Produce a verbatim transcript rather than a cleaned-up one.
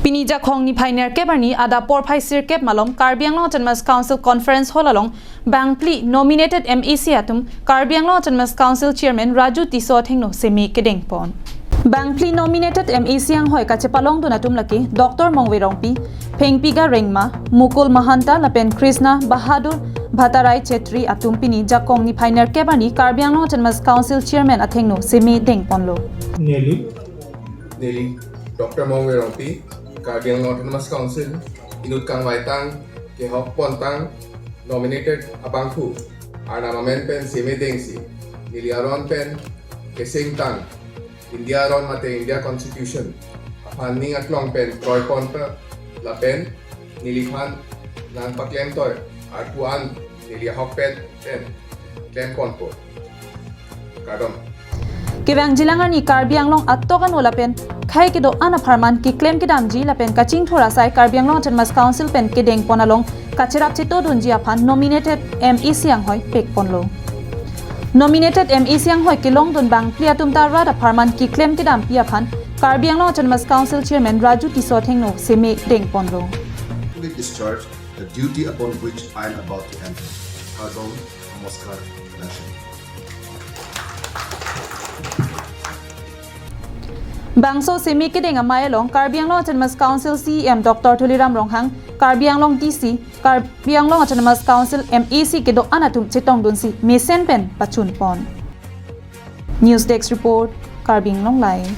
Pini Jakhong niphai nerkep arni adap porphai sirkep malom Karbi Anglong Autonomous Council Conference Hall along bangphli nominated M A C atum Karbi Anglong Autonomous Council Chairman Raju Tisso athengno seme kedengpon. Bangphli nominated M A C anghoi kachepalongdun atum lake Doctor Mongve Rongpi, Phengpiga Rengma, Mukul Mahanta lapen Krishna Bahadur Bhattarai Chetri atum pini Jakhong niphai nerkep arni Karbi Anglong Autonomous Council Chairman athengno seme dengponlo. Neli, neli Doctor Mongve Rongpi, Karbi Anglong Autonomous Council inut kangvaitang kehok pontang nominated abangphu arnam amen pen seme dengsi neli aron pen kesengtang India aron mate India Constitution aphan ning aklong pen kroiponta lapen neliphan nangpaklemtoi arpu an neli ahokpet pen klemponpo. Kardom. Kevangjilang arni Karbi Anglong atok ano lapen khei kedo-an apharman keklem kedamji lapen kachingthur asai Karbi Anglong Autonomous Council pen kedengpon along kacherap chetodunji aphan nominated M A C anghoi pekponlo. Nominated M A C anghoi kelongdun bangphli atum ta rat apharman keklem kedampi aphan Karbi Anglong Autonomous Council Chairman Raju Tisso athengno seme dengponlo. Fully discharge the duty upon which I am about to enter. Kardom, namaskar, Nation. Bangso seme kedeng amei along Karbi Anglong Autonomous Council C E M Doctor Tuliram Ronghang, Karbi Anglong D C, Karbi Anglong Autonomous Council M A C kedo-an atum chetongdunsi mesen pen pachunpon. News Desk Report, Karbi Anglong Live.